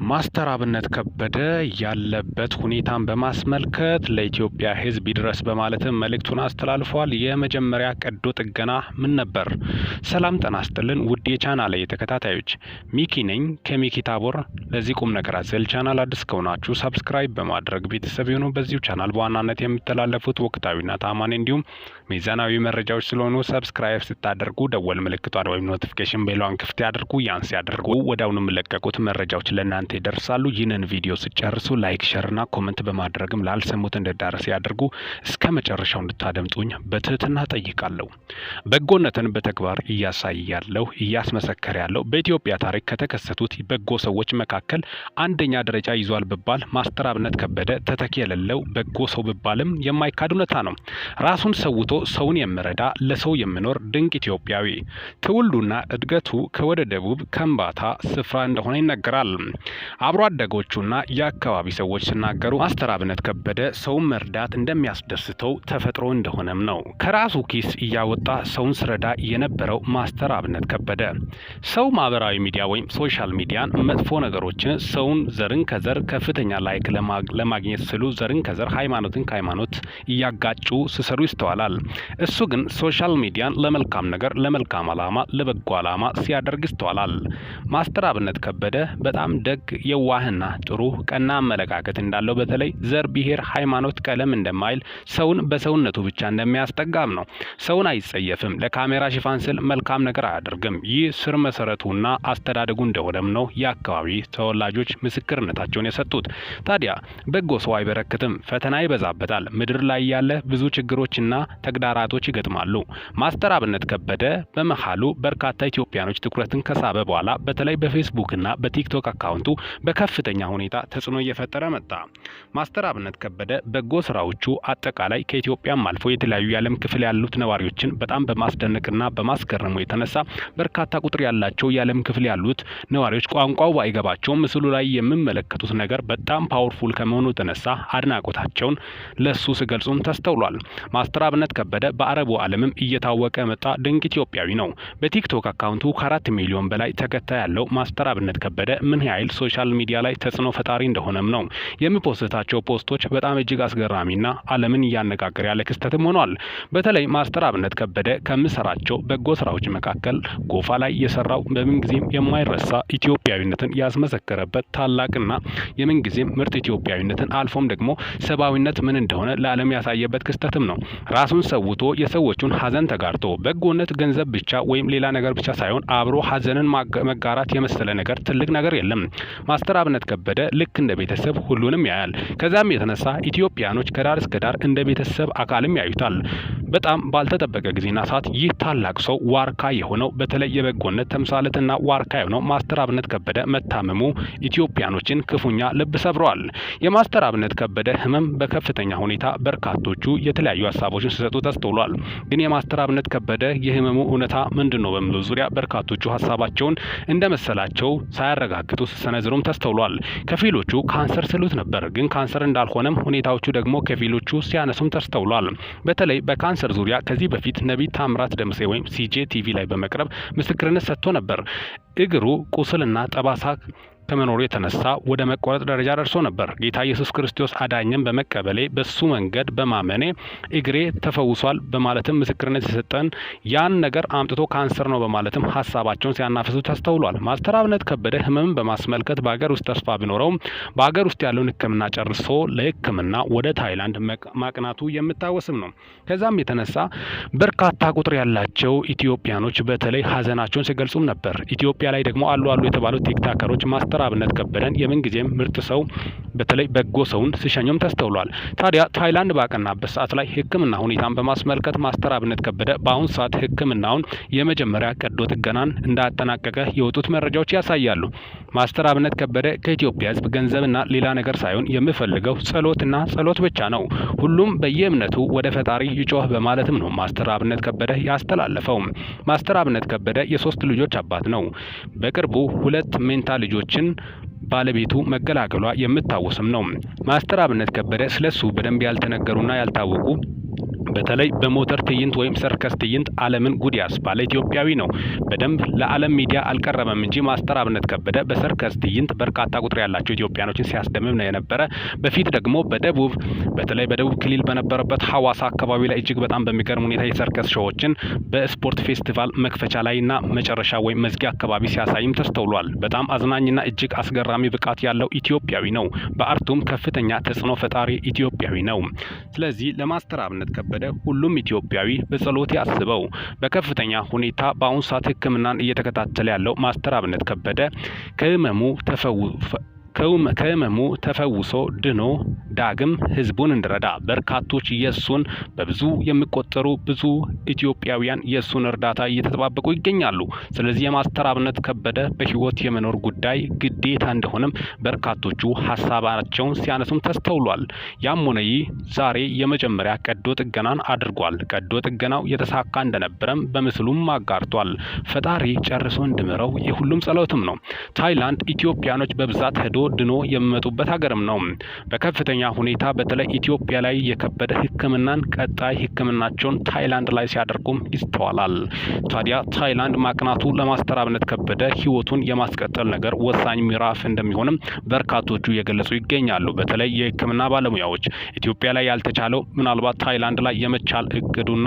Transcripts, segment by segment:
ማስተር አብነት ከበደ ያለበት ሁኔታን በማስመልከት ለኢትዮጵያ ሕዝብ ይድረስ በማለትም መልእክቱን አስተላልፏል። የመጀመሪያ ቀዶ ጥገና ምን ነበር? ሰላም ጤና ይስጥልን ውድ የቻናሌ ተከታታዮች፣ ሚኪ ነኝ ከሚኪ ታቦር። ለዚህ ቁም ነገር አዘል ቻናል አዲስ ከሆናችሁ subscribe በማድረግ ቤተሰብ ይሁኑ። በዚሁ ቻናል በዋናነት የሚተላለፉት ወቅታዊና ታማኝ እንዲሁም ሚዛናዊ መረጃዎች ስለሆኑ subscribe ስታደርጉ ደወል ምልክቷን ወይም notification bell ኧን ክፍት ያድርጉ። ያን ሲያደርጉ ወዲያውኑ የሚለቀቁት መረጃዎች ለእናንተ ይደርሳሉ። ይህንን ቪዲዮ ስጨርሱ like፣ share ና comment በማድረግም ላልሰሙት እንዲዳረስ ያድርጉ። እስከ መጨረሻው እንድታደምጡኝ በትህትና ጠይቃለሁ። በጎነትን በተግባር እያሳየ ያለው፣ እያስመሰከረ ያለው፣ በኢትዮጵያ ታሪክ ከተከሰቱት በጎ ሰዎች መካከል አንደኛ ደረጃ ይዟል ብባል ማስተር አብነት ከበደ ተተኪ የሌለው በጎ ሰው ብባልም የማይካድ እውነታ ነው። ራሱን ሰውቶ ሰውን የሚረዳ፣ ለሰው የሚኖር ድንቅ ኢትዮጵያዊ። ትውልዱና እድገቱ ከወደ ደቡብ ከምባታ ስፍራ እንደሆነ ይነገራል። አብሮ አደጎቹና የአካባቢ ሰዎች ሲናገሩ ማስተር አብነት ከበደ ሰውን መርዳት እንደሚያስደስተው ተፈጥሮ እንደሆነም ነው። ከራሱ ኪስ እያወጣ ሰውን ስረዳ የነበረው ማስተር አብነት ከበደ ሰው ማህበራዊ ሚዲያ ወይም social media ን መጥፎ ነገሮችን ሰውን ዘርን ከዘር ከፍተኛ like ለማግኘት ስሉ ዘርን ከዘር፣ ሃይማኖትን ከሃይማኖት እያጋጩ ሲሰሩ ይስተዋላል። እሱ ግን social media ን ለመልካም ነገር፣ ለመልካም አላማ፣ ለበጎ አላማ ሲያደርግ ይስተዋላል። ማስተር አብነት ከበደ በጣም ደግ፣ የዋህና ጥሩ ቀና አመለካከት እንዳለው፣ በተለይ ዘር፣ ብሔር፣ ሃይማኖት፣ ቀለም እንደማይል፣ ሰውን በሰውነቱ ብቻ እንደሚያስጠጋም ነው። ሰውን አይጸየፍም። ለካሜራ ሽፋን ስል መልካም ነገር አያደርግም። ይህ ስር መሰረቱና አስተዳደጉ እንደሆነም ነው የአካባቢ ተወላጆች ምስክርነታቸውን የሰጡት። ታዲያ በጎ ሰው አይበረክትም፣ ፈተና ይበዛበታል። ምድር ላይ ያለ ብዙ ችግሮችና ተግዳራቶች ይገጥማሉ። ማስተር አብነት ከበደ በመሃሉ በርካታ ኢትዮጵያኖች ትኩረትን ከሳበ በኋላ በተለይ በፌስቡክና በቲክቶክ account ኡ በከፍተኛ ሁኔታ ተጽዕኖ እየፈጠረ መጣ። ማስተር አብነት ከበደ በጎ ስራዎቹ አጠቃላይ ከኢትዮጵያም አልፎ የተለያዩ የዓለም ክፍል ያሉት ነዋሪዎችን በጣም በማስደነቅና በማስገረሙ የተነሳ በርካታ ቁጥር ያላቸው የዓለም ክፍል ያሉት ነዋሪዎች ቋንቋው ባይገባቸውም ምስሉ ላይ የሚመለከቱት ነገር በጣም powerful ከመሆኑ የተነሳ አድናቆታቸውን ለሱ ሲገልጹም ተስተውሏል። ማስተር አብነት ከበደ በአረቡ ዓለምም እየታወቀ መጣ ድንቅ ኢትዮጵያዊ ነው። በቲክቶክ account ኡ ከ4 ሚሊዮን በላይ ተከታይ ያለው ማስተር አብነት ከበደ ምን ያህል social media ላይ ተጽዕኖ ፈጣሪ እንደሆነም ነው። የሚ post ታቸው post ኦች በጣም እጅግ አስገራሚና ዓለምን እያነጋገረ ያለ ክስተትም ሆኗል። በተለይ ማስተር አብነት ከበደ ከሚሰራቸው በጎ ስራዎች መካከል ጎፋ ላይ የሰራው በምንጊዜም የማይረሳ ኢትዮጵያዊነትን ያስመሰከረበት ታላቅና የምንጊዜም ምርጥ ኢትዮጵያዊነትን አልፎም ደግሞ ሰብአዊነት ምን እንደሆነ ለዓለም ያሳየበት ክስተትም ነው። ራሱን ሰውቶ የሰዎቹን ሀዘን ተጋርቶ፣ በጎነት ገንዘብ ብቻ ወይም ሌላ ነገር ብቻ ሳይሆን አብሮ ሀዘንን መጋራት የመሰለ ነገር ትልቅ ነገር የለም። ማስተር አብነት ከበደ ልክ እንደ ቤተሰብ ሁሉንም ያያል። ከዛም የተነሳ ኢትዮጵያኖች ከዳር እስከ ዳር እንደ ቤተሰብ አካልም ያዩታል። በጣም ባልተጠበቀ ጊዜና ሰዓት ይህ ታላቅ ሰው ዋርካ የሆነው፣ በተለይ የበጎነት ተምሳሌትና ዋርካ የሆነው ማስተር አብነት ከበደ መታመሙ ኢትዮጵያኖችን ክፉኛ ልብ ሰብረዋል። የማስተር አብነት ከበደ ህመም በከፍተኛ ሁኔታ በርካቶቹ የተለያዩ ሀሳቦችን ሲሰጡ ተስተውሏል። ግን የማስተር አብነት ከበደ የህመሙ እውነታ ምንድን ነው በሚለው ዙሪያ በርካቶቹ ሀሳባቸውን እንደመሰላቸው ሳያረጋግጡ ሲሰነዝሩም ተስተውሏል። ከፊሎቹ ካንሰር ሲሉት ነበር፣ ግን ካንሰር እንዳልሆነም ሁኔታዎቹ ደግሞ ከፊሎቹ ሲያነሱም ተስተውሏል። በተለይ በካንሰር ዙሪያ ከዚህ በፊት ነቢይ ታምራት ደምሴ ወይም ሲጄ ቲቪ ላይ በመቅረብ ምስክርነት ሰጥቶ ነበር። እግሩ ቁስልና ጠባሳ ከመኖሩ የተነሳ ወደ መቆረጥ ደረጃ ደርሶ ነበር። ጌታ ኢየሱስ ክርስቶስ አዳኝን በመቀበሌ፣ በሱ መንገድ በማመኔ እግሬ ተፈውሷል በማለትም ምስክርነት የሰጠን ያን ነገር አምጥቶ ካንሰር ነው በማለትም ሀሳባቸውን ሲያናፍሱ ተስተውሏል። ማስተር አብነት ከበደ ህመምን በማስመልከት በሀገር ውስጥ ተስፋ ቢኖረውም በሀገር ውስጥ ያለውን ሕክምና ጨርሶ ለሕክምና ወደ ታይላንድ ማቅናቱ የሚታወስም ነው። ከዛም የተነሳ በርካታ ቁጥር ያላቸው ኢትዮጵያኖች በተለይ ሀዘናቸውን ሲገልጹም ነበር። ኢትዮጵያ ላይ ደግሞ አሉ አሉ የተባሉት ቲክታከሮች ማስተር አብነት ከበደን የምንጊዜም ምርጥ ሰው፣ በተለይ በጎ ሰውን ሲሸኙም ተስተውሏል። ታዲያ ታይላንድ ባቀናበት ሰዓት ላይ ሕክምና ሁኔታን በማስመልከት ማስተር አብነት ከበደ በአሁን ሰዓት ሕክምናውን የመጀመሪያ ቀዶ ጥገናን እንዳጠናቀቀ የወጡት መረጃዎች ያሳያሉ። ማስተር አብነት ከበደ ከኢትዮጵያ ሕዝብ ገንዘብና ሌላ ነገር ሳይሆን የምፈልገው ጸሎትና ጸሎት ብቻ ነው። ሁሉም በየእምነቱ ወደ ፈጣሪ ይጮህ በማለትም ነው ማስተር አብነት ከበደ ያስተላለፈው። ማስተር አብነት ከበደ የሶስት ልጆች አባት ነው። በቅርቡ ሁለት መንታ ልጆችን ባለቤቱ መገላገሏ የሚታወስም ነው። ማስተር አብነት ከበደ ስለሱ በደንብ ያልተነገሩና ያልታወቁ በተለይ በሞተር ትዕይንት ወይም ሰርከስ ትዕይንት ዓለምን ጉድ ያስባለ ኢትዮጵያዊ ነው። በደንብ ለዓለም ሚዲያ አልቀረበም እንጂ ማስተር አብነት ከበደ በሰርከስ ትዕይንት በርካታ ቁጥር ያላቸው ኢትዮጵያኖችን ሲያስደምም ነው የነበረ። በፊት ደግሞ በደቡብ፣ በተለይ በደቡብ ክልል በነበረበት ሐዋሳ አካባቢ ላይ እጅግ በጣም በሚገርም ሁኔታ የሰርከስ show ዎችን በስፖርት ፌስቲቫል መክፈቻ ላይና መጨረሻ ወይም መዝጊያ አካባቢ ሲያሳይም ተስተውሏል። በጣም አዝናኝና እጅግ አስገራሚ ብቃት ያለው ኢትዮጵያዊ ነው። በ art ኡም ከፍተኛ ተጽዕኖ ፈጣሪ ኢትዮጵያዊ ነው። ስለዚህ ለማስተር አብነት ከበደ ሁሉም ኢትዮጵያዊ በጸሎት ያስበው። በከፍተኛ ሁኔታ በአሁኑ ሰዓት ሕክምናን እየተከታተለ ያለው ማስተር አብነት ከበደ ከህመሙ ተፈውሶ ድኖ ዳግም ህዝቡን እንዲረዳ በርካቶች የሱን በብዙ የሚቆጠሩ ብዙ ኢትዮጵያውያን የሱን እርዳታ እየተጠባበቁ ይገኛሉ። ስለዚህ የማስተር አብነት ከበደ በህይወት የመኖር ጉዳይ ግዴታ እንደሆነም በርካቶቹ ሀሳባቸውን ሲያነሱም ተስተውሏል። ያም ሆነ ይህ ዛሬ የመጀመሪያ ቀዶ ጥገናን አድርጓል። ቀዶ ጥገናው የተሳካ እንደነበረም በምስሉም አጋርቷል። ፈጣሪ ጨርሶ እንዲምረው የሁሉም ጸሎትም ነው። ታይላንድ ኢትዮጵያኖች በብዛት ሄዶ ድኖ የሚመጡበት ሀገርም ነው። በከፍተኛ ሁኔታ በተለይ ኢትዮጵያ ላይ የከበደ ሕክምናን ቀጣይ ሕክምናቸውን ታይላንድ ላይ ሲያደርጉም ይስተዋላል። ታዲያ ታይላንድ ማቅናቱ ለማስተር አብነት ከበደ ህይወቱን የማስቀጠል ነገር ወሳኝ ምዕራፍ እንደሚሆንም በርካቶቹ እየገለጹ ይገኛሉ። በተለይ የሕክምና ባለሙያዎች ኢትዮጵያ ላይ ያልተቻለው ምናልባት ታይላንድ ላይ የመቻል እቅዱና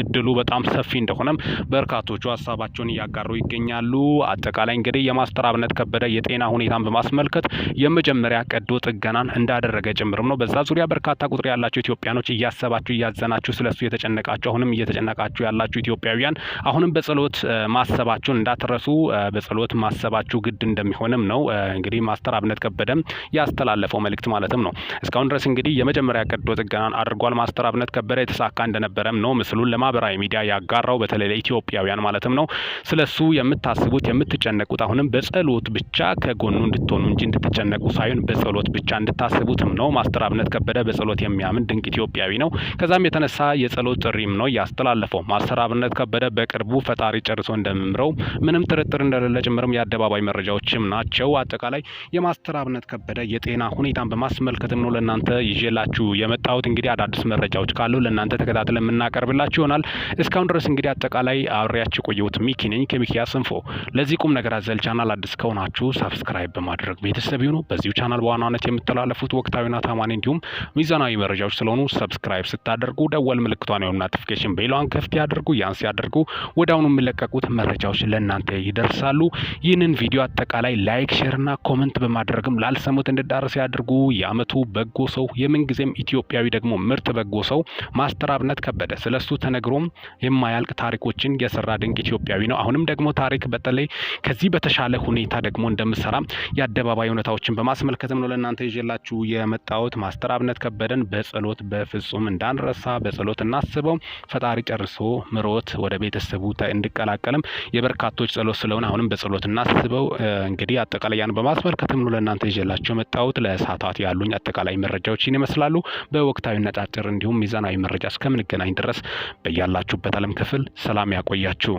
እድሉ በጣም ሰፊ እንደሆነም በርካቶቹ ሀሳባቸውን እያጋሩ ይገኛሉ። አጠቃላይ እንግዲህ የማስተር አብነት ከበደ የጤና ሁኔታን በማስመልከት የመጀመሪያ ቀዶ ጥገናን እንዳደረገ ጭምርም ነው። በዛ ዙሪያ በርካታ ቁጥር ያላቸው ኢትዮጵያኖች እያሰባችሁ፣ እያዘናችሁ፣ ስለሱ የተጨነቃችሁ፣ አሁንም እየተጨነቃችሁ ያላችሁ ኢትዮጵያውያን አሁንም በጸሎት ማሰባችሁን እንዳትረሱ። በጸሎት ማሰባችሁ ግድ እንደሚሆንም ነው እንግዲህ ማስተር አብነት ከበደም ያስተላለፈው መልእክት ማለትም ነው። እስካሁን ድረስ እንግዲህ የመጀመሪያ ቀዶ ጥገናን አድርጓል። ማስተር አብነት ከበደ የተሳካ እንደነበረም ነው ምስሉን ለማህበራዊ ሚዲያ ያጋራው፣ በተለይ ለኢትዮጵያውያን ማለትም ነው። ስለሱ የምታስቡት፣ የምትጨነቁት አሁንም በጸሎት ብቻ ከጎኑ እንድትሆኑ እንጂ እንድትጨነቁ ሳይሆን በጸሎት ብቻ እንድታስቡትም ነው። ማስተር አብነት ከበደ በጸሎት የሚያምን ድንቅ ኢትዮጵያዊ ነው። ከዛም የተነሳ የጸሎት ጥሪም ነው ያስተላለፈው። ማስተር አብነት ከበደ በቅርቡ ፈጣሪ ጨርሶ እንደሚምረው ምንም ጥርጥር እንደሌለ ጭምርም የአደባባይ መረጃዎችም ናቸው። አጠቃላይ የማስተር አብነት ከበደ የጤና ሁኔታን በማስመልከትም ነው ለእናንተ ይዤላችሁ የመጣሁት። እንግዲህ አዳዲስ መረጃዎች ካሉ ለእናንተ ተከታትለን የምናቀርብላችሁ ይሆናል። እስካሁን ድረስ እንግዲህ አጠቃላይ አብሬያችሁ የቆየሁት ሚኪ ነኝ ከሚኪያስ ኢንፎ። ለዚህ ቁም ነገር አዘል ቻናል አዲስ ከሆናችሁ subscribe በማድረግ ቤተሰብ ይሁኑ። በዚሁ ቻናል በዋናነት የሚተላለፉት ወቅታዊና ታማኒ እንዲሁም ሚዛናዊ መረጃዎች ስለሆኑ subscribe ስታደርጉ ደወል ምልክቷን ወይም notification bell ኧን ክፍት ያድርጉ። ያን ሲያደርጉ ወዲያውኑ የሚለቀቁት መረጃዎች ለእናንተ ይደርሳሉ። ይህንን ቪዲዮ አጠቃላይ like፣ share ና comment በማድረግም ላልሰሙት እንዲዳረስ ያድርጉ። የአመቱ በጎ ሰው፣ የምንጊዜም ኢትዮጵያዊ ደግሞ ምርጥ በጎ ሰው ማስተር አብነት ከበደ ስለሱ ተነግሮም የማያልቅ ታሪኮችን የሰራ ድንቅ ኢትዮጵያዊ ነው። አሁንም ደግሞ ታሪክ በተለይ ከዚህ በተሻለ ሁኔታ ደግሞ እንደምሰራ የአደባባይ እውነታዎችን በማስመልከትም ነው ለእናንተ ይዤላችሁ የመጣሁት። ማስተር አብነት ከበደን በጸሎት በፍጹም እንዳንረሳ፣ በጸሎት እናስበው። ፈጣሪ ጨርሶ ምሮት ወደ ቤተሰቡ እንዲቀላቀልም የበርካቶች ጸሎት ስለሆነ አሁንም በጸሎት እናስበው። እንግዲህ አጠቃላይ ያን በማስመልከትም ነው ለእናንተ ይዤላችሁ የመጣሁት። ለሰዓታት ያሉኝ አጠቃላይ መረጃዎች ይህን ይመስላሉ። በወቅታዊና አጫጭር እንዲሁም ሚዛናዊ መረጃ እስከምንገናኝ ድረስ በያላችሁበት ዓለም ክፍል ሰላም ያቆያችሁ።